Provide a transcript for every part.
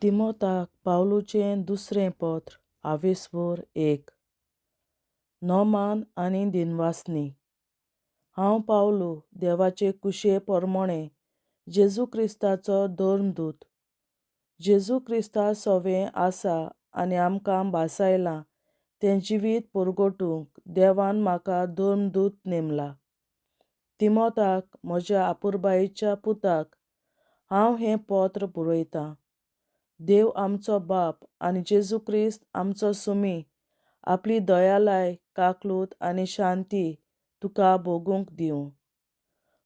तिमोताक पावलूचें दुसरें पत्र, आवेस्वोर एक. नोमान आनी दिनवासनी. हांव पावलू, देवाचे कुशे पोरमोणें जेजू क्रिस्ताचो धर्मदूत. जेजू क्रिस्ता सोवें आसा आनी आमकां भासायलां तें जिवीत परगटूंक देवान म्हाका धर्मदूत नेमला. तिमोताक, म्हज्या आपुरबायेच्या पुताक, हांव हें पत्र बरयतां. देव आमचो बाप आनी जेजू क्रिस्त आमचो सुमी आपली दयालाय, काकलूत आनी शांती तुका भोगूंक दिवं.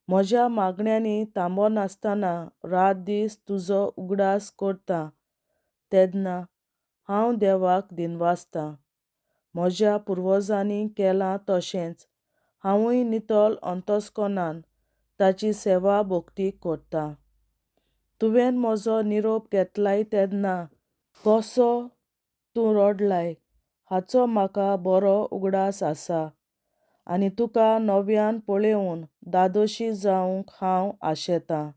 म्हज्या मागण्यांनी थांबो नासतना रात दीस तुजो उगडास करतां तेन्ना हांव देवाक दिनवासतां. म्हज्या पुर्वजांनी केलां तशेंच हांवूय नितळ अंतस्करणान ताची सेवा भक्ती करतां. तुवें म्हजो निरोप घेतलाय तेन्ना कसो तूं रडलाय हाचो म्हाका बरो उगडास आसा आनी तुका नव्यान पळोवन धादोशी जावंक हांव आशेतां.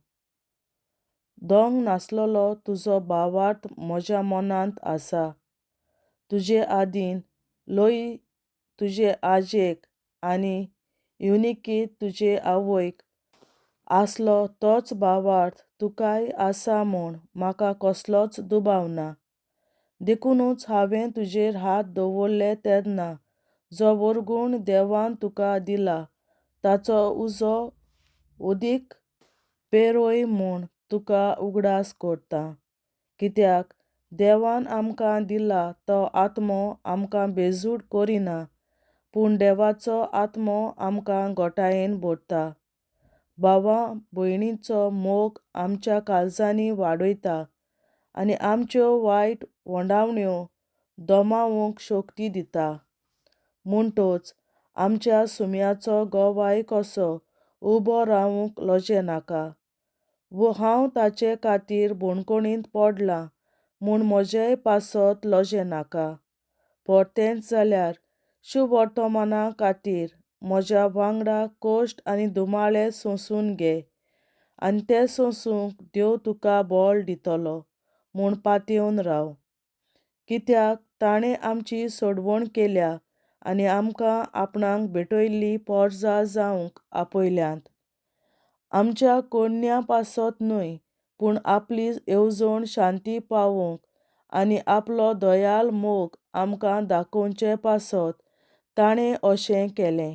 दोंग नासलेलो तुजो भावार्थ म्हज्या मनांत आसा. तुजे आदीन लोई तुजे आजयेक आनी युनिकी तुजे आवयक आसलो तोच भावार्थ तुकाय आसा म्हूण म्हाका कसलोच दुबाव ना. देखुनूच हांवें तुजेर हात दवरले तेन्ना जो वरगूण देवान तुका दिला ताचो उजो अदीक पेरय म्हूण तुका उगडास करतां. कित्याक देवान आमकां दिला तो आत्मो आमकां बेजूड करिना, पूण देवाचो आत्मो आमकां घोटायेन भरता. भावा भयणीचो मोग आमच्या काळजांनी वाडयता आनी आमच्यो वायट वोंडावण्यो दोमावूंक शक्ती दिता. म्हणटच आमच्या सुम्याचो गवाय कसो उबो रावूंक लजें नाका. वो हांव ताचे खातीर बणकोणींत पडलां म्हूण म्हजेय पासत लजें नाका. परतेंच जाल्यार शुभवर्तमाना खातीर म्हज्या वांगडा कश्ट आनी दुमाळे सोंसून घे आनी ते सोंसूंक देव तुका बळ दितलो म्हूण पातयेवन राव. कित्याक ताणें आमची सोडवण केल्या आनी आमकां आपणाक भेटयल्ली पोरजा जावंक आपयल्यांत. आमच्या कोन्या पासत न्हय, पूण आपली येवजण शांती पावोवंक आनी आपलो दयाल मोग आमकां दाखोवचे पासत ताणें अशें केलें.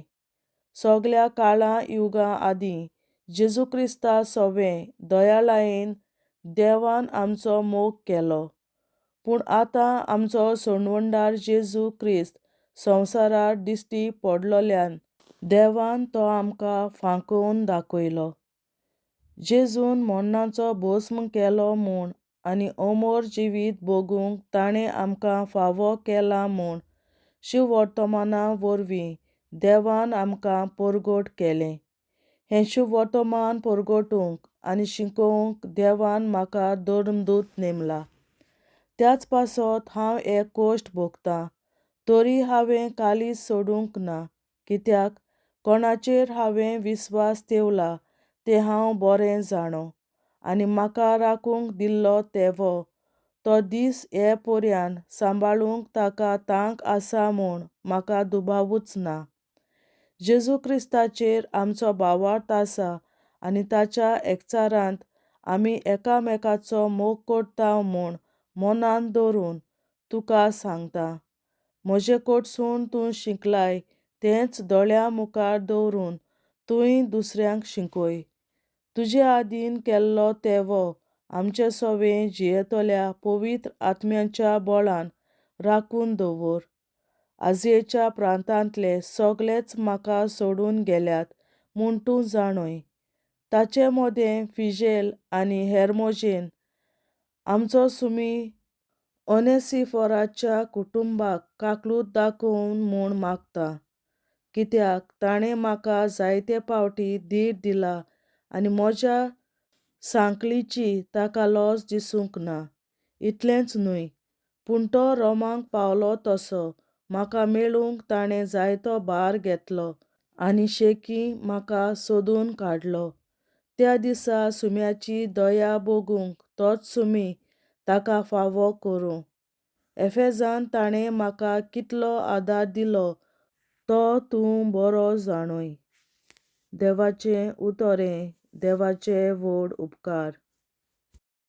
सगल्या काळां युगां आदीं जेजू क्रिस्ता सोवें दयालायेन देवान आमचो मोग केलो. पूण आतां आमचो सोडवणदार जेजू क्रिस्त संवसारार दिश्टी पडलोल्यान देवान तो आमकां फांकोवन दाखयलो. जेजून मरणाचो भस्म केलो म्हूण आनी अमर जिवीत भोगूंक ताणें आमकां फावो केलां म्हूण शुभवर्तमाना वरवीं देवान आमकां परगट केलें. हें शुभवर्तमान परगटूंक आनी शिकोवंक देवान म्हाका धर्मदूत नेमला. त्याच पासत हांव एक कश्ट भोगतां, तरी हांवें काळीज सोडूंक ना. कित्याक कोणाचेर हांवें विस्वास ठेवला तें हांव बरें जाणो आनी म्हाका राखूंक दिल्लो तेवो तो दीस हे पर्यान सांबाळूंक ताका तांक आसा म्हूण म्हाका दुबावूच ना. जेजू क्रिस्ताचेर आमचो भावार्थ आसा आनी ताच्या एकचारांत आमी एकामेकाचो मोग करता म्हूण मनांत दवरून तुका सांगता. म्हजे कडसून तूं शिकलाय तेंच दोळ्यां मुखार दवरून तूंय दुसऱ्यांक शिकय. तुजे आदीन केल्लो तेवो आमचे सोवें जियेतल्या पवित्र आत्म्याच्या बळान राखून दवर. आजयेच्या प्रांतांतले सगलेच म्हाका सोडून गेल्यात म्हूण तूं जाणय. ताचे मदें फिजेल आनी हेरमोजेन आमचो सुमी ओनेसिफोराच्या कुटुंबाक काकलूत दाखोवन म्हूण मागता. कित्याक ताणें म्हाका जायते पावटी धीर दिला आनी म्हज्या सांकळीची ताका लज दिसूंक ना. इतलेंच न्हय, पूण तो रोमाक पावलो तसो म्हाका मेळूंक ताणें जायतो भार घेतलो आनी शेकी म्हाका सोदून काडलो. त्या दिसा सुम्याची दया भोगूंक तोच सुमी ताका फावो करूं. एफेजांत ताणें म्हाका कितलो आदार दिलो तो तूं बरो जाणूय. देवाचें उतर हें. देवाचे व्हड उपकार.